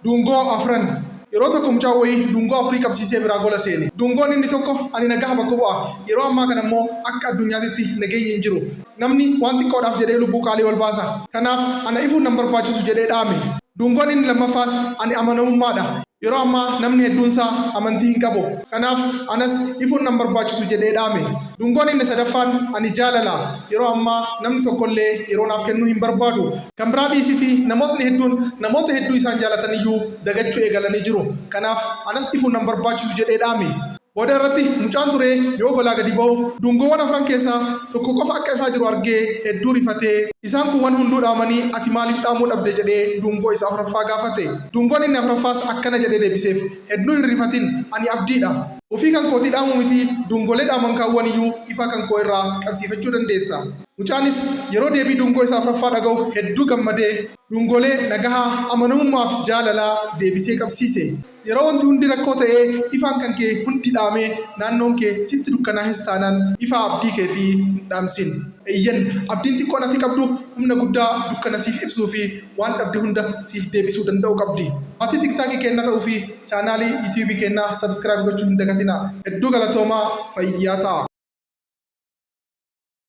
Dungoo afran. Yeroo tokko mucaan wayii dungoo afurii qabsiisee biraa gola seene. Dungoon inni tokko ani nagaha bakka bu'a. Yeroo ammaa kana immoo akka addunyaatitti nageenyi hin jiru. Namni waan xiqqoodhaaf jedhee lubbuu qaalii ol baasa. Kanaaf ana ifuun nan barbaachisu jedhee dhaame. Dungoon inni lammaffaas ani amanamummaadha. Yeroo ammaa namni hedduunsaa amantii hin qabu. Kanaaf anas ifuun nan barbaachisu jedhee dhaame. Dungoon inni sadaffaan ani jaalala. Yeroo ammaa namni tokkollee yeroo naaf kennuu hin barbaadu. Kan biraa dhiisitii namootni hedduun namoota hedduu isaan jaalataniyyuu dagachuu eegalanii jiru. Kanaaf anas ifuun nan barbaachisu jedhee dhaame. Booda irratti mucaan turee yoo golaa gadi ba'u dungoowwan afran keessaa tokko qofa akka ifaa jiru argee hedduu rifatee isaan kuuwwan hunduu dhaamanii ati maaliif dhaamuu dhabde jedhee dungoo isa afraffaa gaafate. Dungoon inni afraffaas akkana jedhee deebiseef hedduu hin rifatin ani abdiidha. Ofii kan kootii dhaamuu mitii dungoolee dhaaman kaawwaniyyuu ifaa kan koo irraa qabsiifachuu dandeessa. Mucaanis yeroo deebii dungoo isa afraffaa dhaga'u hedduu gammadee dungoolee nagahaa, amanamummaaf jaalalaa deebisee qabsiise. Yeroo wanti hundi rakkoo ta'ee ifaan kan kee hundi dhaamee naannoon kee sitti dukkanaahes taanaan ifaa abdii keetii hin dhaamsin. Eeyyen, abdiin xiqqoon ati qabdu humna guddaa dukkana siif ibsuu fi waan dhabde hunda siif deebisuu danda'u qabdi. Maatii TikTok keenna ta'uu fi chaanaalii YouTube keennaa subscribe gochuu hin dagatinaa. Hedduu galatoomaa fayyaa ta'aa.